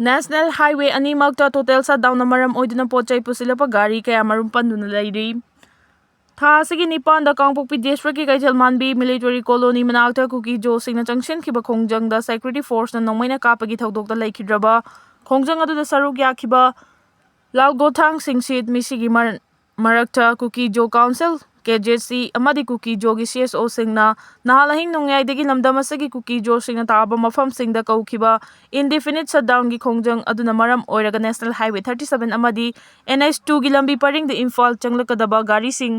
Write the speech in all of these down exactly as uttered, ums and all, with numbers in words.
National Highway ꯑꯅꯤꯃꯛꯇ total shutdownꯅ ꯃꯔꯝ ꯑꯣꯏꯗꯨꯅ ꯄꯣꯠ ꯆꯩ ꯄꯨꯁꯤꯜꯂꯛꯄ ꯒꯥꯔꯤ ꯀꯌꯥ ꯃꯔꯨꯝ ꯄꯟꯗꯨꯅ ꯂꯩꯔꯤ꯫ ꯊꯥ ꯑꯁꯤꯒꯤ ꯅꯤꯄꯥꯟꯗ ꯀꯥꯡꯄꯣꯛꯄꯤ districtꯀꯤ ꯀꯩꯊꯦꯜ ꯃꯥꯟꯕꯤ military colony ꯃꯅꯥꯛꯇ ꯀꯨꯀꯤ ꯖꯣꯁꯤꯡꯅ ꯆꯪꯁꯤꯟꯈꯤꯕ ꯈꯣꯡꯖꯪꯗ security forceꯅ ꯅꯣꯡꯃꯩꯅ ꯀꯥꯞꯄꯒꯤ ꯊꯧꯗꯣꯛꯇ ꯂꯩꯈꯤꯗ꯭ꯔꯕ ꯈꯣꯡꯖꯪ ꯑꯗꯨꯗ ꯁꯔꯨꯛ ꯌꯥꯈꯤꯕ ꯂꯥꯜꯒꯣꯊꯥꯡ ꯁꯤꯡꯁꯤꯠ ꯃꯤꯁꯤꯒꯤ ꯃꯔ-, ꯃꯔꯛꯇ ꯀꯨꯀꯤ ꯖꯣ council, KJC ꯑꯃꯗꯤ ꯀꯨꯀꯤ ꯖꯣꯒꯤ CSOꯁꯤꯡꯅ ꯅꯍꯥꯜ ꯑꯍꯤꯡ ꯅꯣꯡꯌꯥꯏꯗꯒꯤ ꯂꯝꯗꯝ ꯑꯁꯤꯒꯤ ꯀꯨꯀꯤ ꯖꯣꯁꯤꯡꯅ ꯇꯥꯕ ꯃꯐꯝꯁꯤꯡꯗ ꯀꯧꯈꯤꯕ indefinite shutdownꯒꯤ ꯈꯣꯡꯖꯪ ꯑꯗꯨꯅ ꯃꯔꯝ ꯑꯣꯏꯔꯒ National Highway thirty seven ꯑꯃꯗꯤ NH twoꯒꯤ ꯂꯝꯕꯤ ꯄꯔꯤꯡꯗ ꯏꯝꯐꯥꯜ ꯆꯪꯂꯛꯀꯗꯕ ꯒꯥꯔꯤꯁꯤꯡ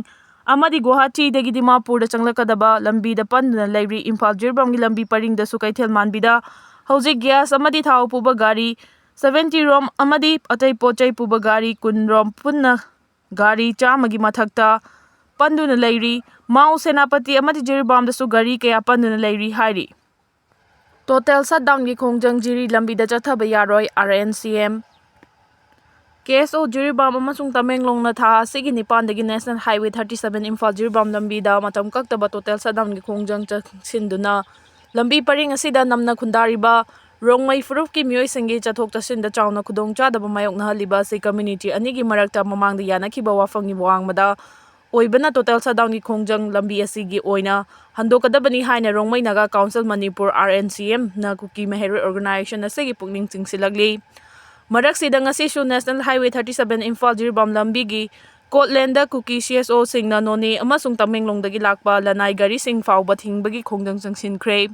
ꯑꯃꯗꯤ ꯒꯨꯋꯥꯍꯥꯇꯤꯗꯒꯤ ꯗꯤꯃꯥꯄꯨꯔꯗ ꯆꯪꯂꯛꯀꯗꯕ ꯂꯝꯕꯤꯗ ꯄꯟꯗꯨꯅ ꯂꯩꯔꯤ꯫ ꯏꯝꯐꯥꯜ ꯖꯤꯔꯤꯕꯥꯝꯒꯤ ꯂꯝꯕꯤ ꯄꯔꯤꯡꯗꯁꯨ ꯀꯩꯊꯦꯜ ꯃꯥꯟꯕꯤꯗ ꯍꯧꯖꯤꯛ gas ꯑꯃꯗꯤ ꯊꯥꯎ ꯄꯨꯕ ꯒꯥꯔꯤ seventy ꯔꯣꯝ ꯑꯃꯗꯤ ꯑꯇꯩ ꯄꯣꯠ ꯆꯩ ꯄꯨꯕ ꯒꯥꯔꯤ ꯀꯨꯟ ꯔꯣꯝ ꯄꯨꯟꯅ ꯒꯥꯔꯤ ꯆꯥꯝꯃꯒꯤ ꯃꯊꯛꯇ ꯄꯟꯗꯨꯅ ꯂꯩꯔꯤ꯫ ꯃꯥꯎ, ꯁꯦꯅꯥꯄꯇꯤ ꯑꯃꯗꯤ ꯖꯤꯔꯤꯕꯥꯝꯗꯁꯨ ꯒꯥꯔꯤ ꯀꯌꯥ ꯄꯟꯗꯨꯅ ꯂꯩꯔꯤ ꯍꯥꯏꯔꯤ꯫ Total shutdownꯒꯤ ꯈꯣꯡꯖꯪ ꯖꯤꯔꯤ ꯂꯝꯕꯤꯗ ꯆꯠꯊꯕ ꯌꯥꯔꯣꯏ, RNCM꯫ KSO ꯖꯤꯔꯤꯕꯥꯝ ꯑꯃꯁꯨꯡ ꯇꯃꯦꯡꯂꯣꯡꯅ ꯊꯥ ꯑꯁꯤꯒꯤ ꯅꯤꯄꯥꯟꯗꯒꯤ National Highway thirty seven Imphal Jiribam ꯂꯝꯕꯤꯗ ꯃꯇꯝ ꯀꯛꯇꯕ total shutdownꯒꯤ ꯈꯣꯡꯖꯪ ꯆꯪꯁꯤꯟꯗꯨꯅ ꯂꯝꯕꯤ ꯄꯔꯤꯡ ꯑꯁꯤꯗ ꯅꯝꯅ ꯈꯨꯟꯗꯥꯔꯤꯕ ꯔꯣꯡꯃꯩ ꯐꯨꯔꯨꯞꯀꯤ ꯃꯤꯑꯣꯏꯁꯤꯡꯒꯤ ꯆꯠꯊꯣꯛ ꯆꯠꯁꯤꯟꯗ ꯆꯥꯎꯅ ꯈꯨꯗꯣꯡꯆꯥꯗꯕ ꯃꯥꯌꯣꯛꯅꯍꯜꯂꯤꯕ ꯑꯁꯤ community ꯑꯅꯤꯒꯤ ꯃꯔꯛꯇ ꯃꯃꯥꯡꯗ ꯌꯥꯅꯈꯤꯕ ꯋꯥꯐꯝꯒꯤ ꯋꯥꯡꯃꯗ ꯑꯣꯏꯕꯅ total shutdownꯒꯤ ꯈꯣꯡꯖꯪ ꯂꯝꯕꯤ ꯑꯁꯤꯒꯤ ꯑꯣꯏꯅ ꯍꯟꯗꯣꯛꯀꯗꯕꯅꯤ ꯍꯥꯏꯅ ꯔꯣꯡꯃꯩ ꯅꯥꯒꯥ council ꯃꯅꯤꯄꯨꯔ, RNCMꯅ ꯀꯨꯀꯤ ꯃꯍꯩꯔꯣꯏ organization ꯑꯁꯤꯒꯤ ꯄꯨꯛꯅꯤꯡ ꯆꯤꯡꯁꯤꯜꯂꯛꯂꯤ꯫ ꯃꯔꯛꯁꯤꯗ ꯉꯁꯤꯁꯨ National Highway thirty seven Imphal Jiribam ꯂꯝꯕꯤꯒꯤ ꯀꯣꯠꯂꯦꯟꯗ ꯀꯨꯀꯤ CSOꯁꯤꯡꯅ ꯅꯣꯅꯦ ꯑꯃꯁꯨꯡ ꯇꯃꯦꯡꯂꯣꯡꯗꯒꯤ ꯂꯥꯛꯄ ꯂꯅꯥꯏ ꯒꯥꯔꯤꯁꯤꯡ ꯐꯥꯎꯕ ꯊꯤꯡꯕꯒꯤ ꯈꯣꯡꯖꯪ ꯆꯪꯁꯤꯟꯈ꯭ꯔꯦ꯫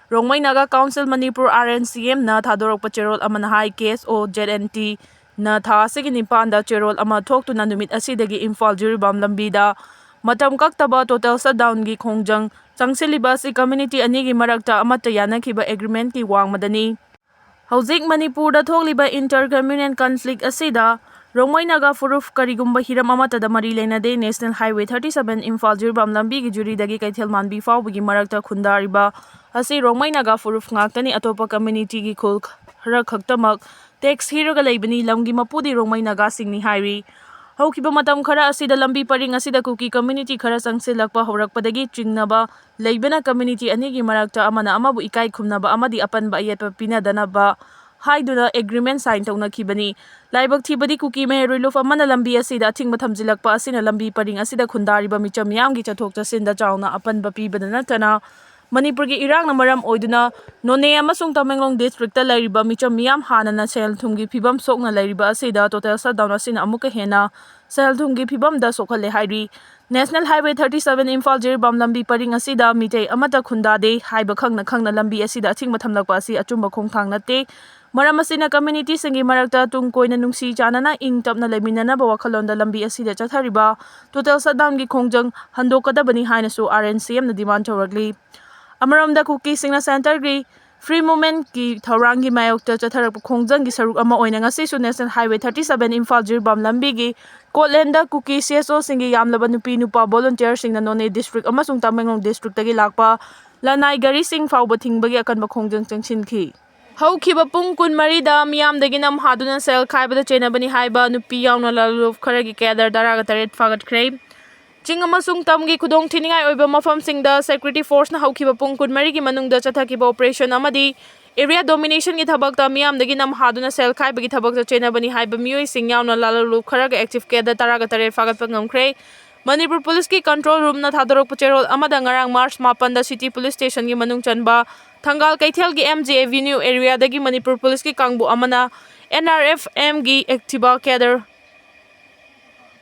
ꯔꯣꯡꯃꯩ ꯅꯥꯒꯥ council ꯃꯅꯤꯄꯨꯔ, RNCMꯅ ꯊꯥꯗꯣꯔꯛꯄ ꯆꯦꯔꯣꯜ ꯑꯃꯅ ꯍꯥꯏ, KSO ZNTꯅ ꯊꯥ ꯑꯁꯤꯒꯤ ꯅꯤꯄꯥꯟꯗ ꯆꯦꯔꯣꯜ ꯑꯃ ꯊꯣꯛꯇꯨꯅ ꯅꯨꯃꯤꯠ ꯑꯁꯤꯗꯒꯤ ꯏꯝꯐꯥꯜ ꯖꯤꯔꯤꯕꯥꯝ ꯂꯝꯕꯤꯗ ꯃꯇꯝ ꯀꯛꯇꯕ total shutdownꯒꯤ ꯈꯣꯡꯖꯪ ꯆꯪꯁꯤꯜꯂꯤꯕ ꯑꯁꯤ community ꯑꯅꯤꯒꯤ ꯃꯔꯛꯇ ꯑꯃꯠꯇ ꯌꯥꯅꯈꯤꯕ agreementꯀꯤ ꯋꯥꯡꯃꯗꯅꯤ꯫ ꯍꯧꯖꯤꯛ ꯃꯅꯤꯄꯨꯔꯗ ꯊꯣꯛꯂꯤꯕ inter communal conflict ꯑꯁꯤꯗ ꯔꯣꯡꯃꯩ ꯅꯥꯒꯥ ꯐꯨꯔꯨꯞ ꯀꯔꯤꯒꯨꯝꯕ ꯍꯤꯔꯝ ꯑꯃꯠꯇꯗ ꯃꯔꯤ ꯂꯩꯅꯗꯦ꯫ National Highway thirty seven Imphal Jiribam ꯂꯝꯕꯤꯒꯤ ꯖꯨꯔꯤꯗꯒꯤ ꯀꯩꯊꯦꯜ ꯃꯥꯟꯕꯤ ꯐꯥꯎꯕꯒꯤ ꯃꯔꯛꯇ ꯈꯨꯟꯗꯥꯔꯤꯕ ꯑꯁꯤ ꯔꯣꯡꯃꯩ ꯅꯥꯒꯥ ꯐꯨꯔꯨꯞ ꯉꯥꯛꯇꯅꯤ꯫ ꯑꯇꯣꯞꯄ communityꯒꯤ ꯈꯨꯜ ꯈꯔ ꯈꯛꯇꯃꯛ tax ꯊꯤꯔꯒ ꯂꯩꯕꯅꯤ꯫ ꯂꯝꯒꯤ ꯃꯄꯨꯗꯤ ꯔꯣꯡꯃꯩ ꯅꯥꯒꯥꯁꯤꯡꯅꯤ ꯍꯥꯏꯔꯤ꯫ ꯍꯧꯈꯤꯕ ꯃꯇꯝ ꯈꯔ ꯑꯁꯤꯗ ꯂꯝꯕꯤ ꯄꯔꯤꯡ ꯑꯁꯤꯗ ꯀꯨꯀꯤ community ꯈꯔ ꯆꯪꯁꯤꯜꯂꯛꯄ ꯍꯧꯔꯛꯄꯗꯒꯤ ꯆꯤꯡꯅꯕ ꯂꯩꯕꯅ community ꯑꯅꯤꯒꯤ ꯃꯔꯛꯇ ꯑꯃꯅ ꯑꯃꯕꯨ ꯏꯀꯥꯏ ꯈꯨꯝꯅꯕ ꯑꯃꯗꯤ ꯑꯄꯟꯕ ꯑꯌꯦꯠꯄ ꯄꯤꯅꯗꯅꯕ ꯍꯥꯏꯗꯨꯅ ꯑꯦꯒ꯭ꯔꯤꯃꯦꯟ ꯁꯥꯏꯟ ꯇꯧꯅꯈꯤꯕꯅꯤ꯫ ꯂꯥꯏꯕꯛ ꯊꯤꯕꯗꯤ ꯀꯨꯀꯤ ꯃꯍꯩꯔꯣꯏ ꯂꯨꯞ ꯑꯃꯅ ꯂꯝꯕꯤ ꯑꯁꯤꯗ ꯑꯊꯤꯡꯕ ꯊꯝꯖꯤꯜꯂꯛꯄ ꯑꯁꯤꯅ ꯂꯝꯕꯤ ꯄꯔꯤꯡ ꯑꯁꯤꯗ ꯈꯨꯟꯗꯥꯔꯤꯕ ꯃꯤꯆꯝ ꯃꯤꯌꯥꯝꯒꯤ ꯆꯠꯊꯣꯛ ꯆꯠꯁꯤꯟꯗ ꯆꯥꯎꯅ ꯑꯄꯟꯕ ꯄꯤꯕꯗ ꯅꯠꯇꯅ ꯃꯅꯤꯄꯨꯔꯒꯤ ꯏꯔꯥꯡꯅ ꯃꯔꯝ ꯑꯣꯏꯗꯨꯅ ꯅꯣꯅꯦ ꯑꯃꯁꯨꯡ ꯇꯃꯦꯡꯂꯣꯡ ꯗꯤꯁꯇ꯭ꯔꯤꯛꯇ ꯂꯩꯔꯤꯕ ꯃꯤꯆꯝ ꯃꯤꯌꯥꯝ ꯍꯥꯟꯅꯅ ꯁꯦꯜ ꯊꯨꯝꯒꯤ ꯐꯤꯕꯝ ꯁꯣꯛꯅ ꯂꯩꯔꯤꯕ ꯑꯁꯤꯗ ꯇꯣꯇꯦꯜ ꯁꯠꯗꯥꯎꯟ ꯑꯁꯤꯅ ꯑꯃꯨꯛꯀ ꯍꯦꯟꯅ ꯁꯦꯜ ꯊꯨꯝꯒꯤ ꯐꯤꯕꯝꯗ ꯁꯣꯛꯍꯜꯂꯦ ꯍꯥꯏꯔꯤ꯫ National highway thirty seven Imphal Jiribam ꯂꯝꯕꯤ ꯄꯔꯤꯡ ꯑꯁꯤꯗ ꯃꯤꯇꯩ ꯑꯃꯠꯇ ꯈꯨꯟꯗꯥꯗꯦ ꯍꯥꯏꯕ ꯈꯪꯅ ꯈꯪꯅ ꯂꯝꯕꯤ ꯑꯁꯤꯗ ꯑꯊꯤꯡꯕ ꯊꯝꯂꯛꯄ ꯑꯁꯤ ꯑꯆꯨꯝꯕ ꯈꯣꯡꯊꯥꯡ ꯅꯠꯇꯦ꯫ ꯃꯔꯝ ꯑꯁꯤꯅ ꯀꯝꯃ꯭ꯌꯨꯅꯤꯇꯤꯁꯤꯡꯒꯤ ꯃꯔꯛꯇ ꯇꯨꯡ ꯀꯣꯏꯅ ꯅꯨꯡꯁꯤ ꯆꯥꯟꯅꯅ ꯏꯪ ꯇꯞꯅ ꯂꯩꯃꯤꯟꯅꯅꯕ ꯋꯥꯈꯜꯂꯣꯟꯗ ꯂꯝꯕꯤ ꯑꯁꯤꯗ ꯆꯠꯊꯔꯤꯕ ꯇꯣꯇꯦꯜ ꯁꯠꯗꯥꯎꯟꯒꯤ ꯈꯣꯡꯖꯪ ꯍꯟꯗꯣꯛꯀꯗꯕꯅꯤ ꯍꯥꯏꯅꯁꯨ ꯑꯥꯔ ꯑꯦꯟ ꯁꯤ ꯑꯦꯝꯅ ꯗꯤꯃꯥꯟ ꯇꯧꯔꯛꯂꯤ꯫ ꯑꯃꯔꯣꯝꯗ ꯀꯨꯀꯤꯁꯤꯡꯅ ꯁꯦꯟꯇꯔꯒꯤ ꯐ꯭ꯔꯤ ꯃꯨꯚꯃꯦꯟꯠꯀꯤ ꯊꯧꯔꯥꯡꯒꯤ ꯃꯥꯌꯣꯛꯇ ꯆꯠꯊꯔꯛꯄ ꯈꯣꯡꯖꯪꯒꯤ ꯁꯔꯨꯛ ꯑꯃ ꯑꯣꯏꯅ ꯉꯁꯤꯁꯨ national highway thirty seven Imphal Jiribam ꯂꯝꯕꯤꯒꯤ ꯀꯣꯠꯂꯦꯟꯗ ꯀꯨꯀꯤ ꯁꯤ ꯑꯦꯁ ꯑꯣꯁꯤꯡꯒꯤ ꯌꯥꯝꯂꯕ ꯅꯨꯄꯤ ꯅꯨꯄꯥ ꯚꯣꯂꯨꯟꯇꯤꯌꯔꯁꯤꯡꯅ ꯅꯣꯅꯦ ꯗꯤꯁꯇ꯭ꯔꯤꯛ ꯑꯃꯁꯨꯡ ꯇꯃꯦꯡꯂꯣꯡ ꯗꯤꯁꯇ꯭ꯔꯤꯛꯇꯒꯤ ꯂꯥꯛꯄ ꯂꯅꯥꯏ ꯒꯥꯔꯤꯁꯤꯡ ꯐꯥꯎꯕ ꯊꯤꯡꯕꯒꯤ ꯑꯀꯟꯕ ꯈꯣꯡꯖꯪ ꯆꯪꯁꯤꯟꯈꯤ꯫ ꯍꯧꯈꯤꯕ ꯄꯨꯡ ꯀꯨꯟꯃꯔꯤꯗ ꯃꯤꯌꯥꯝꯗꯒꯤ ꯅꯝ ꯍꯥꯗꯨꯅ ꯁꯦꯜ ꯈꯥꯏꯕꯗ ꯆꯦꯟꯅꯕꯅꯤ ꯍꯥꯏꯕ ꯅꯨꯄꯤ ꯌꯥꯎꯅ ꯂꯥꯂꯨꯞ ꯈꯔꯒꯤ ꯀꯦꯗꯔ ꯇꯔꯥꯒ ꯇꯔꯦꯠ ꯐꯥꯒꯠꯈ꯭ꯔꯦ꯫ ꯆꯤꯡ ꯑꯃꯁꯨꯡ ꯇꯝꯒꯤ ꯈꯨꯗꯣꯡ ꯊꯤꯅꯤꯡꯉꯥꯏ ꯑꯣꯏꯕ ꯃꯐꯝꯁꯤꯡꯗ ꯁꯦꯀ꯭ꯌꯨꯔꯤꯇꯤ ꯐꯣꯔꯁꯅ ꯍꯧꯈꯤꯕ ꯄꯨꯡ ꯀꯨꯟꯃꯔꯤꯒꯤ ꯃꯅꯨꯡꯗ ꯆꯠꯊꯈꯤꯕ ꯑꯣꯄꯔꯦꯁꯟ ꯑꯃꯗꯤ ꯑꯦꯔꯤꯌꯥ ꯗꯣꯃꯤꯅꯦꯁꯟꯒꯤ ꯊꯕꯛꯇ ꯃꯤꯌꯥꯝꯗꯒꯤ ꯅꯝ ꯍꯥꯗꯨꯅ ꯁꯦꯜ ꯈꯥꯏꯕꯒꯤ ꯊꯕꯛꯇ ꯆꯦꯟꯅꯕꯅꯤ ꯍꯥꯏꯕ ꯃꯤꯑꯣꯏꯁꯤꯡ ꯌꯥꯎꯅ ꯂꯥꯂꯨꯞ ꯈꯔꯒ ꯑꯦꯛꯇꯤꯚ ꯀꯦꯗꯔ ꯇꯔꯥꯒ ꯇꯔꯦꯠ ꯐꯥꯒꯠꯄ ꯉꯝꯈ꯭ꯔꯦ꯫ ꯃꯅꯤꯄꯨꯔ ꯄꯨꯂꯤꯁꯀꯤ ꯀꯟꯇ꯭ꯔꯣꯜ ꯔꯨꯝꯅ ꯊꯥꯗꯣꯔꯛꯄ ꯆꯦꯔꯣꯜ ꯑꯃꯗ ꯉꯔꯥꯡ ꯃꯥꯔꯆ ꯃꯥꯄꯟꯗ ꯁꯤꯇꯤ ꯄꯨꯂꯤꯁ ꯁ꯭ꯇꯦꯁꯟꯒꯤ ꯃꯅꯨꯡ ꯆꯟꯕ ꯊꯪꯒꯥꯜ ꯀꯩꯊꯦꯜꯒꯤ ꯑꯦꯝ ꯖꯤ ꯑꯦꯚꯦꯅ꯭ꯌꯨ ꯑꯦꯔꯤꯌꯥꯗꯒꯤ ꯃꯅꯤꯄꯨꯔ ꯄꯨꯂꯤꯁꯀꯤ ꯀꯥꯡꯕꯨ ꯑꯃꯅ ꯑꯦꯟ ꯑꯥꯔ ꯑꯦꯐ ꯑꯦꯝꯒꯤ ꯑꯦꯛꯇꯤꯚꯥ ꯀꯦꯗꯔ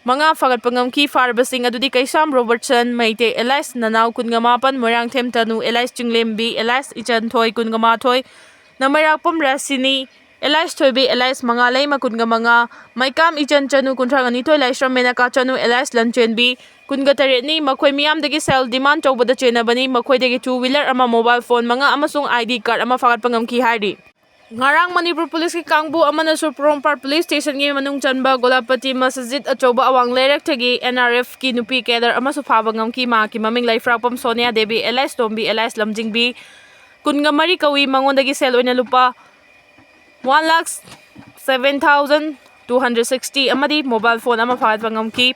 ꯃꯉꯥ ꯐꯥꯒꯠꯄ ꯉꯝꯈꯤ꯫ ꯐꯥꯔꯕꯁꯤꯡ ꯑꯗꯨꯗꯤ ꯀꯩꯁꯥꯝ ꯔꯣꯕꯔꯠꯁꯟ, ꯃꯩꯇꯩ ꯑꯦꯂꯥꯏꯁ ꯅꯅꯥꯎ ꯀꯨꯟꯒꯃꯥꯄꯟ, ꯃꯣꯏꯔꯥꯡꯊꯦꯝ ꯇꯅꯨ, ꯑꯦꯂꯥꯏꯁ ꯆꯤꯡꯂꯦꯝꯕꯤ, ꯑꯦꯂꯥꯏꯁ ꯏꯆꯟꯊꯣꯏ ꯀꯨꯟꯒꯃꯥꯊꯣꯏ, ꯅꯃꯩꯔꯥꯛꯄꯝ ꯔꯥꯁꯤꯅꯤ, ꯑꯦꯂꯥꯏꯁ ꯊꯣꯏꯕꯤ, ꯑꯦꯂꯥꯏꯁ ꯃꯉꯥꯂꯩꯃ ꯀꯨꯟꯒꯃꯉꯥ, ꯃꯩꯀꯥꯝ ꯏꯆꯟ ꯆꯅꯨ ꯀꯨꯟꯊ꯭ꯔꯥꯒ ꯅꯤꯊꯣꯏ, ꯂꯥꯏꯁ꯭ꯔꯝ ꯃꯦꯅꯀꯥ ꯆꯅꯨ, ꯑꯦꯂꯥꯏꯁ ꯂꯟꯆꯦꯟꯕꯤ ꯀꯨꯟꯒ ꯇꯔꯦꯠꯅꯤ꯫ ꯃꯈꯣꯏ ꯃꯤꯌꯥꯝꯗꯒꯤ ꯁꯦꯜ ꯗꯤꯃꯥꯟ ꯇꯧꯕꯗ ꯆꯦꯟꯅꯕꯅꯤ꯫ ꯃꯈꯣꯏꯗꯒꯤ ꯇꯨ ꯋꯤꯂꯔ ꯑꯃ, ꯃꯣꯕꯥꯏꯜ ꯐꯣꯟ ꯃꯉꯥ ꯑꯃꯁꯨꯡ ꯑꯥꯏ ꯗꯤ ꯀꯥꯔꯗ ꯑꯃ ꯐꯥꯒꯠꯄ ꯉꯝꯈꯤ ꯍꯥꯏꯔꯤ꯫ ꯉꯔꯥꯡ ꯃꯅꯤꯄꯨꯔ ꯄꯨꯂꯤꯁꯀꯤ ꯀꯥꯡꯕꯨ ꯑꯃꯅꯁꯨ ꯄꯣꯔꯣꯝꯄꯥꯠ ꯄꯨꯂꯤꯁ ꯁ꯭ꯇꯦꯁꯟꯒꯤ ꯃꯅꯨꯡ ꯆꯟꯕ ꯒꯣꯂꯥꯄꯇꯤ ꯃꯁꯖꯤꯗ ꯑꯆꯧꯕ ꯑꯋꯥꯡ ꯂꯩꯔꯛꯇꯒꯤ ꯑꯦꯟ ꯑꯥꯔ ꯑꯦꯐꯀꯤ ꯅꯨꯄꯤ ꯀꯦꯗꯔ ꯑꯃꯁꯨ ꯐꯥꯕ ꯉꯝꯈꯤ꯫ ꯃꯍꯥꯛꯀꯤ ꯃꯃꯤꯡ ꯂꯩꯐ꯭ꯔꯥꯛꯄꯝ ꯁꯣꯅꯤꯌꯥ ꯗꯦꯕꯤ, ꯑꯦꯂꯥꯏꯁ ꯇꯣꯝꯕꯤ, ꯑꯦꯂꯥꯏꯁ ꯂꯝꯖꯤꯡꯕꯤ, ꯀꯨꯟꯒ ꯃꯔꯤ ꯀꯧꯏ꯫ ꯃꯉꯣꯟꯗꯒꯤ ꯁꯦꯜ ꯑꯣꯏꯅ ꯂꯨꯄꯥ one lakh seven thousand two hundred sixty ꯑꯃꯗꯤ ꯃꯣꯕꯥꯏꯜ ꯐꯣꯟ ꯑꯃ ꯐꯥꯒꯠꯄ ꯉꯝꯈꯤ꯫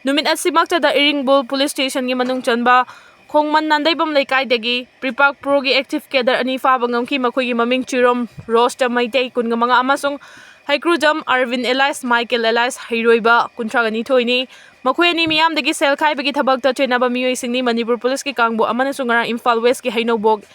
ꯅꯨꯃꯤꯠ ꯑꯁꯤꯃꯛꯇꯗ ꯏꯔꯤꯡꯕꯨꯜ ꯄꯨꯂꯤꯁ ꯁ꯭ꯇꯦꯁꯟꯒꯤ ꯃꯅꯨꯡ ꯆꯟꯕ ꯈꯣꯡꯃꯟ ꯅꯥꯟꯗꯩꯕꯝ ꯂꯩꯀꯥꯏꯗꯒꯤ ꯄ꯭ꯔꯤꯄꯥꯛ ꯄ꯭ꯔꯣꯒꯤ ꯑꯦꯛꯇꯤꯚ ꯀꯦꯗꯔ ꯑꯅꯤ ꯐꯥꯕ ꯉꯝꯈꯤ꯫ ꯃꯈꯣꯏꯒꯤ ꯃꯃꯤꯡ ꯆꯤꯔꯣꯝ ꯔꯣꯁꯇ ꯃꯩꯇꯩ, ꯀꯨꯟꯒ ꯃꯉꯥ, ꯑꯃꯁꯨꯡ ꯍꯩꯀ꯭ꯔꯨꯖꯝ ꯑꯔꯕꯤꯟ ꯑꯦꯂꯥꯏꯁ ꯃꯥꯏꯀꯦꯜ ꯑꯦꯂꯥꯏꯁ ꯍꯩꯔꯣꯏꯕ, ꯀꯨꯟꯊ꯭ꯔꯥꯒ ꯅꯤꯊꯣꯏꯅꯤ꯫ ꯃꯈꯣꯏ ꯑꯅꯤ ꯃꯤꯌꯥꯝꯗꯒꯤ ꯁꯦꯜ ꯈꯥꯏꯕꯒꯤ ꯊꯕꯛꯇ ꯆꯦꯟꯅꯕ ꯃꯤꯑꯣꯏꯁꯤꯡꯅꯤ꯫ ꯃꯅꯤꯄꯨꯔ ꯄꯨꯂꯤꯁꯀꯤ ꯀꯥꯡꯕꯨ ꯑꯃꯅꯁꯨ ꯉꯔꯥꯡ ꯏꯝꯐꯥꯜ ꯋꯦꯁꯀꯤ ꯍꯩꯅꯧꯕꯣꯛ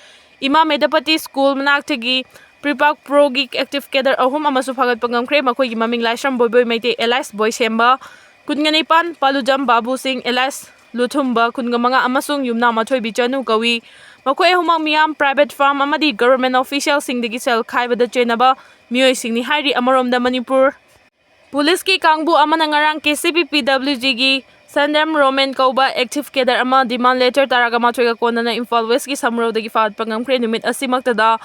ꯏꯃꯥ ꯃꯦꯗꯄꯇꯤ ꯁ꯭ꯀꯨꯜ ꯃꯅꯥꯛꯇꯒꯤ ꯄ꯭ꯔꯤꯄꯥꯛ ꯄ꯭ꯔꯣꯒꯤ ꯑꯦꯛꯇꯤꯚ ꯀꯦꯗꯔ ꯑꯍꯨꯝ ꯑꯃꯁꯨ ꯐꯥꯒꯠꯄ ꯉꯝꯈ꯭ꯔꯦ꯫ ꯃꯈꯣꯏꯒꯤ ꯃꯃꯤꯡ ꯂꯥꯏꯁ꯭ꯔꯝ ꯕꯣꯏꯕꯣꯏ ꯃꯩꯇꯩ ꯑꯦꯂꯥꯏꯁ ꯕꯣꯏꯁꯦꯝꯕ, ꯀꯨꯟꯒ ꯅꯤꯄꯥꯟ, ꯄꯥꯂꯨꯖꯝ ꯕꯥꯕꯨ ꯁꯤꯡ ꯑꯦꯂꯥꯏꯁ ꯂꯨꯊꯨꯝꯕ, ꯀꯨꯟꯒ ꯃꯉꯥ, ꯑꯃꯁꯨꯡ ꯌꯨꯝꯅꯥꯝ ꯃꯊꯣꯏꯕꯤ ꯆꯅꯨ ꯀꯧꯏ꯫ ꯃꯈꯣꯏ ꯑꯍꯨꯝꯃꯛ ꯃꯤꯌꯥꯝ, ꯄ꯭ꯔꯥꯏꯚꯦꯠ ꯐꯥꯔꯝ ꯑꯃꯗꯤ ꯒꯚꯔꯟꯃꯦꯟꯠ ꯑꯣꯐꯤꯁꯤꯌꯦꯜꯁꯤꯡꯗꯒꯤ ꯁꯦꯜ ꯈꯥꯏꯕꯗ ꯆꯦꯟꯅꯕ ꯃꯤꯑꯣꯏꯁꯤꯡꯅꯤ ꯍꯥꯏꯔꯤ꯫ ꯑꯃꯔꯣꯝꯗ ꯃꯅꯤꯄꯨꯔ ꯄꯨꯂꯤꯁꯀꯤ ꯀꯥꯡꯕꯨ ꯑꯃꯅ ꯉꯔꯥꯡ ꯀꯦ ꯁꯤ ꯄꯤ ꯄꯤ ꯗꯕ꯭ꯂꯤꯎ ꯖꯤꯒꯤ ꯁꯟꯗꯦꯝ ꯔꯣꯃꯦꯟ ꯀꯧꯕ ꯑꯦꯛꯇꯤꯚ ꯀꯦꯗꯔ ꯑꯃ ꯗꯤꯃꯥꯟ ꯂꯦꯇꯔ ꯇꯔꯥꯒ ꯃꯥꯊꯣꯏꯒ ꯀꯣꯟꯅꯅ ꯏꯝꯐꯥꯜ ꯋꯦꯁꯀꯤ ꯁꯃꯨꯔꯧꯗꯒꯤ ꯐꯥꯒꯠꯄ ꯉꯝꯈ꯭ꯔꯦ꯫ ꯅꯨꯃꯤꯠ ꯑꯁꯤꯃꯛꯇꯗ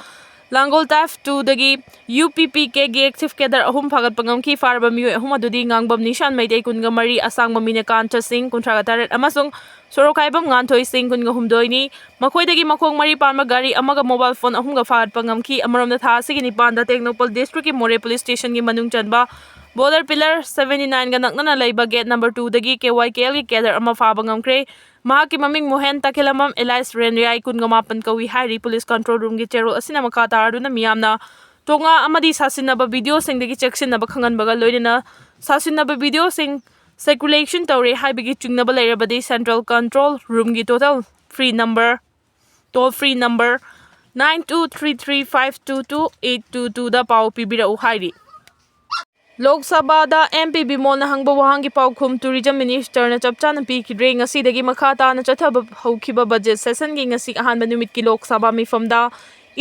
ꯂꯥꯡꯒꯣꯜ ꯇꯥꯏꯐ ꯇꯨꯗꯒꯤ ꯌꯨ ꯄꯤ ꯄꯤ ꯀꯦꯒꯤ ꯑꯦꯛꯇꯤꯚ ꯀꯦꯗꯔ ꯑꯍꯨꯝ ꯐꯥꯒꯠꯄ ꯉꯝꯈꯤ꯫ ꯐꯥꯔꯕ ꯃꯤꯑꯣꯏ ꯑꯍꯨꯝ ꯑꯗꯨꯗꯤ ꯉꯥꯡꯕꯝ ꯅꯤꯁꯥꯟ ꯃꯩꯇꯩ, ꯀꯨꯟꯒ ꯃꯔꯤ, ꯑꯁꯥꯡꯕ ꯃꯤꯅꯀꯥꯟꯇ ꯁꯤꯡ, ꯀꯨꯟꯊ꯭ꯔꯥꯒ ꯇꯔꯦꯠ, ꯑꯃꯁꯨꯡ ꯁꯣꯔꯣꯛꯈꯥꯏꯕꯝ ꯉꯥꯟꯊꯣꯏ ꯁꯤꯡ, ꯀꯨꯟꯒ ꯍꯨꯝꯗꯣꯏꯅꯤ꯫ ꯃꯈꯣꯏꯗꯒꯤ ꯃꯈꯣꯡ ꯃꯔꯤ ꯄꯥꯟꯕ ꯒꯥꯔꯤ ꯑꯃꯒ ꯃꯣꯕꯥꯏꯜ ꯐꯣꯟ ꯑꯍꯨꯝꯒ ꯐꯥꯒꯠꯄ ꯉꯝꯈꯤ꯫ ꯑꯃꯔꯣꯝꯗ ꯊꯥ ꯑꯁꯤꯒꯤ ꯅꯤꯄꯥꯟꯗ ꯇꯦꯡꯅꯧꯄꯜ ꯗꯤꯁꯇ꯭ꯔꯤꯛꯀꯤ ꯃꯣꯔꯦ ꯄꯨꯂꯤꯁ ꯁ꯭ꯇꯦꯁꯟꯒꯤ ꯃꯅꯨꯡ ꯆꯟꯕ ꯕꯣꯔꯗꯔ ꯄꯤꯂꯔ ꯁꯚꯦꯟꯇꯤ ꯅꯥꯏꯟꯒ ꯅꯛꯅꯅ ꯂꯩꯕ ꯒꯦꯠ ꯅꯝꯕꯔ ꯇꯨꯗꯒꯤ ꯀꯦ ꯋꯥꯏ ꯀꯦ ꯑꯦꯜꯒꯤ ꯀꯦꯗꯔ ꯑꯃ ꯐꯥꯕ ꯉꯝꯈ꯭ꯔꯦ꯫ ꯃꯍꯥꯛꯀꯤ ꯃꯃꯤꯡ ꯃꯣꯍꯦꯟ ꯇꯈꯦꯂꯝꯕꯝ ꯑꯦꯂꯥꯏꯁ ꯔꯦꯟꯔꯤꯌꯥꯏ, ꯀꯨꯟꯒ ꯃꯥꯄꯟ ꯀꯧꯏ ꯍꯥꯏꯔꯤ꯫ ꯄꯨꯂꯤꯁ ꯀꯟꯇ꯭ꯔꯣꯜ ꯔꯨꯝꯒꯤ ꯆꯦꯔꯣꯜ ꯑꯁꯤꯅ ꯃꯈꯥ ꯇꯥꯔꯗꯨꯅ ꯃꯤꯌꯥꯝꯅ ꯇꯣꯉꯥ ꯑꯃꯗꯤ ꯁꯥꯁꯤꯟꯅꯕ ꯚꯤꯗꯤꯑꯣꯁꯤꯡꯗꯒꯤ ꯆꯦꯛꯁꯤꯟꯅꯕ ꯈꯪꯍꯟꯕꯒ ꯂꯣꯏꯅꯅ ꯁꯥꯁꯤꯟꯅꯕ ꯚꯤꯗꯤꯑꯣꯁꯤꯡ ꯁꯔꯀꯨꯂꯦꯁꯟ ꯇꯧꯔꯦ ꯍꯥꯏꯕꯒꯤ ꯆꯤꯡꯅꯕ ꯂꯩꯔꯕꯗꯤ ꯁꯦꯟꯇ꯭ꯔꯦꯜ ꯀꯟꯇ꯭ꯔꯣꯜ ꯔꯨꯝꯒꯤ total free number, toll free number nine two three three five two two eight two ꯇꯨꯗ ꯄꯥꯎ ꯄꯤꯕꯤꯔꯛꯎ ꯍꯥꯏꯔꯤ꯫ ꯂꯣꯛ ꯁꯚꯥꯗ ꯑꯦꯝ ꯄꯤ ꯕꯤꯃꯣꯜꯅ ꯍꯪꯕ ꯋꯥꯍꯪꯒꯤ ꯄꯥꯎꯈꯨꯝ ꯇꯨꯔꯤꯖꯝ ꯃꯤꯅꯤꯁꯇꯔꯅ ꯆꯞ ꯆꯥꯅ ꯄꯤꯈꯤꯗ꯭ꯔꯦ꯫ ꯉꯁꯤꯗꯒꯤ ꯃꯈꯥ ꯇꯥꯅ ꯆꯠꯊꯕ ꯍꯧꯈꯤꯕ ꯕꯖꯦꯠ ꯁꯦꯁꯟꯒꯤ ꯉꯁꯤ ꯑꯍꯥꯟꯕ ꯅꯨꯃꯤꯠꯀꯤ ꯂꯣꯛ ꯁꯚꯥ ꯃꯤꯐꯝꯗ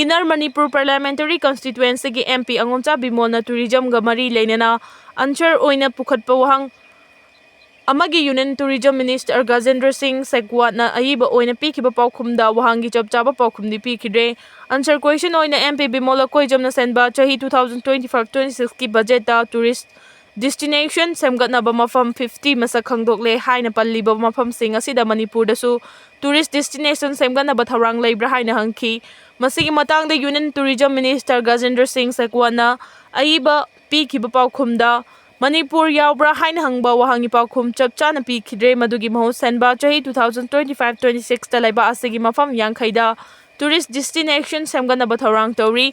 ꯏꯟꯅꯔ ꯃꯅꯤꯄꯨꯔ ꯄꯥꯔꯂꯤꯌꯥꯃꯦꯟꯇꯔꯤ ꯀꯟꯁꯇꯤꯇ꯭ꯋꯦꯟꯁꯤꯒꯤ ꯑꯦꯝ ꯄꯤ ꯑꯉꯣꯝꯆꯥ ꯕꯤꯃꯣꯜꯅ ꯇꯨꯔꯤꯖꯝꯒ ꯃꯔꯤ ꯂꯩꯅꯅ ꯑꯟꯁꯔ ꯑꯣꯏꯅ ꯄꯨꯈꯠꯄ ꯋꯥꯍꯪ ꯑꯃꯒꯤ ꯌꯨꯅꯤꯌꯟ ꯇꯨꯔꯤꯖꯝ ꯃꯤꯅꯤꯁꯇꯔ ꯒꯖꯦꯟꯗ꯭ꯔ ꯁꯤꯡ ꯁꯦꯛꯋꯥꯠꯅ ꯑꯏꯕ ꯑꯣꯏꯅ ꯄꯤꯈꯤꯕ ꯄꯥꯎꯈꯨꯝꯗ ꯋꯥꯍꯪꯒꯤ ꯆꯞ ꯆꯥꯕ ꯄꯥꯎꯈꯨꯝꯗꯤ ꯄꯤꯈꯤꯗ꯭ꯔꯦ꯫ ꯑꯟꯁꯔ ꯀꯣꯏꯁꯟ ꯑꯣꯏꯅ ꯑꯦꯝ ꯄꯤ ꯕꯤꯃꯣꯜ ꯑꯀꯣꯏꯖꯝꯅ ꯁꯦꯟꯕ ꯆꯍꯤ two thousand twenty five twenty ꯁꯤꯛꯁꯀꯤ ꯕꯖꯦꯠꯇ ꯇꯨꯔꯤꯁ ꯗꯦꯁꯇꯤꯅꯦꯁꯟ ꯁꯦꯝꯒꯠꯅꯕ ꯃꯐꯝ ꯐꯤꯐꯇꯤ ꯃꯁꯛ ꯈꯪꯗꯣꯛꯂꯦ ꯍꯥꯏꯅ ꯄꯜꯂꯤꯕ ꯃꯐꯝꯁꯤꯡ ꯑꯁꯤꯗ ꯃꯅꯤꯄꯨꯔꯗꯁꯨ ꯇꯨꯔꯤꯁ ꯗꯦꯁꯇꯤꯅꯦꯁꯟ ꯁꯦꯝꯒꯠꯅꯕ ꯊꯧꯔꯥꯡ ꯂꯩꯕ꯭ꯔꯥ ꯍꯥꯏꯅ ꯍꯪꯈꯤ꯫ ꯃꯁꯤꯒꯤ ꯃꯇꯥꯡꯗ ꯌꯨꯅꯤꯌꯟ ꯇꯨꯔꯤꯖꯝ ꯃꯤꯅꯤꯁꯇꯔ ꯒꯖꯦꯟꯗ꯭ꯔ ꯁꯤꯡ ꯁꯦꯛꯋꯥꯠꯅ ꯑꯏꯕ ꯄꯤꯈꯤꯕ ꯄꯥꯎꯈꯨꯝꯗ ꯃꯅꯤꯄꯨꯔ ꯌꯥꯎꯕ꯭ꯔꯥ ꯍꯥꯏꯅ ꯍꯪꯕ ꯋꯥꯍꯪꯒꯤ ꯄꯥꯎꯈꯨꯝ ꯆꯞ ꯆꯥꯅ ꯄꯤꯈꯤꯗ꯭ꯔꯦ꯫ ꯃꯗꯨꯒꯤ ꯃꯍꯨꯠ ꯁꯤꯟꯕ ꯆꯍꯤ two thousand twenty five twenty six ꯇ ꯂꯩꯕꯥꯛ ꯑꯁꯤꯒꯤ ꯃꯐꯝ ꯌꯥꯡꯈꯩꯗ tourist destination ꯁꯦꯝꯒꯠꯅꯕ ꯊꯧꯔꯥꯡ ꯇꯧꯔꯤ꯫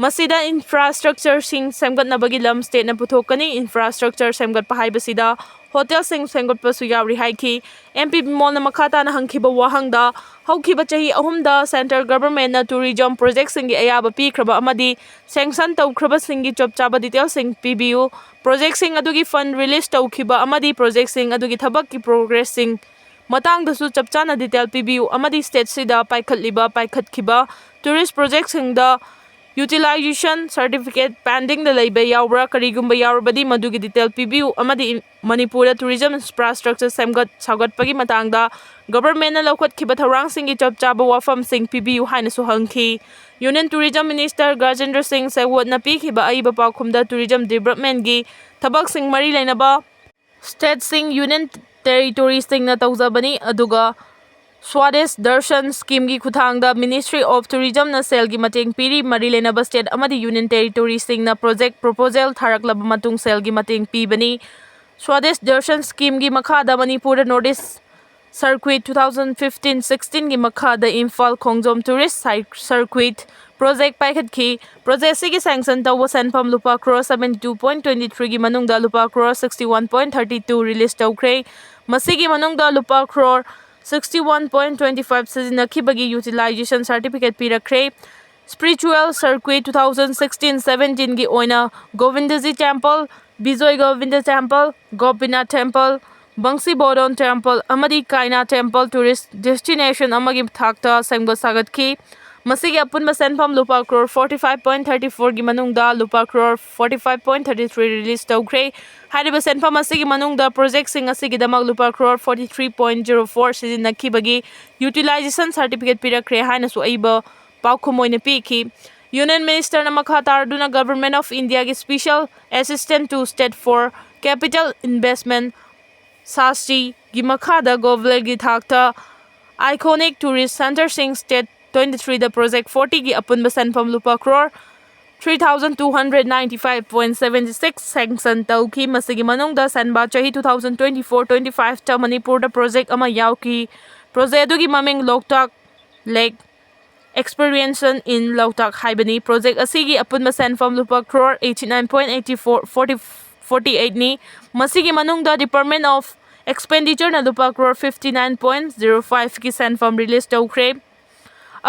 ꯃꯁꯤꯗ infrastructure ꯁꯤꯡ ꯁꯦꯝꯒꯠꯅꯕꯒꯤ ꯂꯝ state ꯅ ꯄꯨꯊꯣꯛꯀꯅꯤ꯫ Infrastructure ꯁꯦꯝꯒꯠꯄ ꯍꯥꯏꯕꯁꯤꯗ hotel ꯁꯤꯡ ꯁꯦꯝꯒꯠꯄꯁꯨ ꯌꯥꯎꯔꯤ ꯍꯥꯏꯈꯤ꯫ ꯑꯦꯝ ꯄꯤ ꯕꯤꯃꯣꯜꯅ ꯃꯈꯥ ꯇꯥꯅ ꯍꯪꯈꯤꯕ ꯋꯥꯍꯪꯗ, ꯍꯧꯈꯤꯕ ꯆꯍꯤ ꯑꯍꯨꯝꯗ central government ꯅ tourism project ꯁꯤꯡꯒꯤ ꯑꯌꯥꯕ ꯄꯤꯈ꯭ꯔꯕ ꯑꯃꯗꯤ sanction ꯇꯧꯈ꯭ꯔꯕꯁꯤꯡꯒꯤ ꯆꯞ ꯆꯥꯕ detail ꯁꯤꯡ ꯄꯤꯕꯤꯌꯨ꯫ Project ꯁꯤꯡ ꯑꯗꯨꯒꯤ fund release ꯇꯧꯈꯤꯕ ꯑꯃꯗꯤ project ꯁꯤꯡ ꯑꯗꯨꯒꯤ ꯊꯕꯛꯀꯤ progress ꯁꯤꯡ ꯃꯇꯥꯡꯗꯁꯨ ꯆꯞ ꯆꯥꯅ detail ꯄꯤꯕꯤꯌꯨ ꯑꯃꯗꯤ state ꯁꯤꯗ ꯄꯥꯏꯈꯠꯂꯤꯕ, ꯄꯥꯏꯈꯠꯈꯤꯕ tourist project ꯁꯤꯡꯗ utilization certificate pending ꯗ ꯂꯩꯕ ꯌꯥꯎꯕ꯭ꯔꯥ? ꯀꯔꯤꯒꯨꯝꯕ ꯌꯥꯎꯔꯕꯗꯤ ꯃꯗꯨꯒꯤ detail ꯄꯤꯕꯤꯌꯨ ꯑꯃꯗꯤ ꯃꯅꯤꯄꯨꯔꯗ tourism infrastructure ꯁꯦꯝꯒꯠ ꯁꯥꯒꯠꯄꯒꯤ ꯃꯇꯥꯡꯗ government ꯅ ꯂꯧꯈꯠꯈꯤꯕ ꯊꯧꯔꯥꯡꯁꯤꯡꯒꯤ ꯆꯞ ꯆꯥꯕ ꯋꯥꯐꯝꯁꯤꯡ ꯄꯤꯕꯤꯌꯨ ꯍꯥꯏꯅꯁꯨ ꯍꯪꯈꯤ꯫ Union Tourism Minister ꯒꯖꯦꯟꯗ꯭ꯔ ꯁꯤꯡ ꯁꯦꯍꯣꯠꯅ ꯄꯤꯈꯤꯕ ꯑꯏꯕ ꯄꯥꯎꯈꯨꯝꯗ tourism development ꯀꯤ ꯊꯕꯛꯁꯤꯡ ꯃꯔꯤ ꯂꯩꯅꯕ state ꯁꯤꯡ, union territory ꯁꯤꯡꯅ ꯇꯧꯖꯕꯅꯤ, ꯑꯗꯨꯒ Swadesh Darshan scheme ꯒꯤ ꯈꯨꯠꯊꯥꯡꯗ Ministry of Tourism ꯅ ꯁꯦꯜꯒꯤ ꯃꯇꯦꯡ ꯄꯤꯔꯤ꯫ ꯃꯔꯤ ꯂꯩꯅꯕ state ꯑꯃꯗꯤ union territory ꯁꯤꯡꯅ project proposal ꯊꯥꯔꯛꯂꯕ ꯃꯇꯨꯡ ꯁꯦꯜꯒꯤ ꯃꯇꯦꯡ ꯄꯤꯕꯅꯤ꯫ Swadesh Darshan scheme ꯒꯤ ꯃꯈꯥꯗ ꯃꯅꯤꯄꯨꯔꯗ North East Circuit two thousand fifteen sixteen ꯒꯤ ꯃꯈꯥꯗ ꯏꯝꯐꯥꯜ ꯈꯣꯡꯖꯣꯝ tourist circuit project ꯄꯥꯏꯈꯠꯈꯤ꯫ Project ꯁꯤꯒꯤ sanction ꯇꯧꯕ ꯁꯦꯟꯐꯝ ꯂꯨꯄꯥ crore seventy two point twenty three ꯒꯤ ꯃꯅꯨꯡꯗ ꯂꯨꯄꯥ crore sixty one point thirty two release ꯇꯧꯈ꯭ꯔꯦ꯫ ꯃꯁꯤꯒꯤ ꯃꯅꯨꯡꯗ ꯂꯨꯄꯥ crore sixty one point twenty five ꯁꯤꯖꯤꯟꯅꯈꯤꯕꯒꯤ utilization certificate ꯄꯤꯔꯛꯈ꯭ꯔꯦ꯫ Spiritual Circuit two thousand sixteen seventeen ꯒꯤ ꯑꯣꯏꯅ Govindaji temple, Bijoy Govinda temple, Gopinath temple, Banshibadan temple ꯑꯃꯗꯤ ꯀꯥꯏꯅꯥ temple tourist destination ꯑꯃꯒꯤ ꯊꯥꯛꯇ ꯁꯦꯝꯒꯠ ꯁꯥꯒꯠꯈꯤ꯫ ꯃꯁꯤꯒꯤ ꯑꯄꯨꯟꯕ ꯁꯦꯟꯐꯝ ꯂꯨꯄꯥ crore forty five point thirty four ꯒꯤ ꯃꯅꯨꯡꯗ ꯂꯨꯄꯥ crore forty five point thirty three release ꯇꯧꯈ꯭ꯔꯦ꯫ ꯍꯥꯏꯔꯤꯕ ꯁꯦꯟꯐꯝ ꯑꯁꯤꯒꯤ ꯃꯅꯨꯡꯗ project ꯁꯤꯡ ꯑꯁꯤꯒꯤꯗꯃꯛ ꯂꯨꯄꯥ crore forty three point zero four ꯁꯤꯖꯤꯟꯅꯈꯤꯕꯒꯤ utilization certificate ꯄꯤꯔꯛꯈ꯭ꯔꯦ ꯍꯥꯏꯅꯁꯨ ꯑꯏꯕ ꯄꯥꯎꯈꯨꯝ ꯑꯣꯏꯅ ꯄꯤꯈꯤ꯫ Union Minister ꯅ ꯃꯈꯥ ꯇꯥꯔꯗꯨꯅ Government of India ꯒꯤ Special Assistant to State for Capital Investment, ꯁꯥꯁꯇꯤ ꯒꯤ ꯃꯈꯥꯗ ꯒꯣꯚꯔꯅꯔꯒꯤ ꯊꯥꯛꯇ iconic tourist centre ꯁꯤꯡ state twenty three ꯗ project forty ꯒꯤ ꯑꯄꯨꯟꯕ ꯁꯦꯟꯐꯝ ꯂꯨꯄꯥ crore three thousand two hundred ninety five point seven six sanction ꯇꯧꯈꯤ꯫ ꯃꯁꯤꯒꯤ ꯃꯅꯨꯡꯗ ꯁꯦꯟꯕꯥ ꯆꯍꯤ two thousand twenty four twenty five ꯇ ꯃꯅꯤꯄꯨꯔꯗ ꯄ꯭ꯔꯣꯖꯦꯛ ꯑꯃ ꯌꯥꯎꯈꯤ꯫ ꯄ꯭ꯔꯣꯖꯦꯛ ꯑꯗꯨꯒꯤ ꯃꯃꯤꯡ ꯂꯣꯛꯇꯥꯛ ꯂꯦꯛ ꯑꯦꯛꯁꯄꯤꯔꯤꯌꯦꯟꯁꯟ ꯏꯟ ꯂꯣꯛꯇꯥꯛ ꯍꯥꯏꯕꯅꯤ꯫ ꯄ꯭ꯔꯣꯖꯦꯛ ꯑꯁꯤꯒꯤ ꯑꯄꯨꯟꯕ ꯁꯦꯟꯐꯝ ꯂꯨꯄꯥ crore eighty nine point eighty four forty forty eight ꯅꯤ꯫ ꯃꯁꯤꯒꯤ ꯃꯅꯨꯡꯗ Department of Expenditure ꯅ ꯂꯨꯄꯥ crore fifty nine point zero five ꯀꯤ ꯁꯦꯟꯐꯝ ꯔꯤꯂꯤꯖ ꯇꯧꯈ꯭ꯔꯦ꯫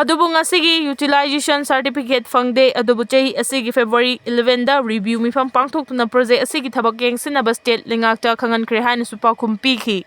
ꯑꯗꯨꯕꯨ ꯉꯁꯤꯒꯤ ꯌꯨꯇꯤꯂꯥꯏꯖꯦꯁꯟ ꯁꯥꯔꯇꯤꯐꯤꯀꯦꯠ ꯐꯪꯗꯦ꯫ ꯑꯗꯨꯕꯨ ꯆꯍꯤ ꯑꯁꯤꯒꯤ ꯐꯦꯕ꯭ꯔꯨꯋꯥꯔꯤ eleven ꯗ ꯔꯤꯚ꯭ꯌꯨ ꯃꯤꯐꯝ ꯄꯥꯡꯊꯣꯛꯇꯨꯅ ꯄ꯭ꯔꯣꯖꯦꯛ ꯑꯁꯤꯒꯤ ꯊꯕꯛ ꯌꯦꯡꯁꯤꯟꯅꯕ ꯁ꯭ꯇꯦꯠ ꯂꯩꯉꯥꯛꯇ ꯈꯪꯍꯟꯈ꯭ꯔꯦ ꯍꯥꯏꯅꯁꯨ ꯄꯥꯎꯈꯨꯝ ꯄꯤꯈꯤ꯫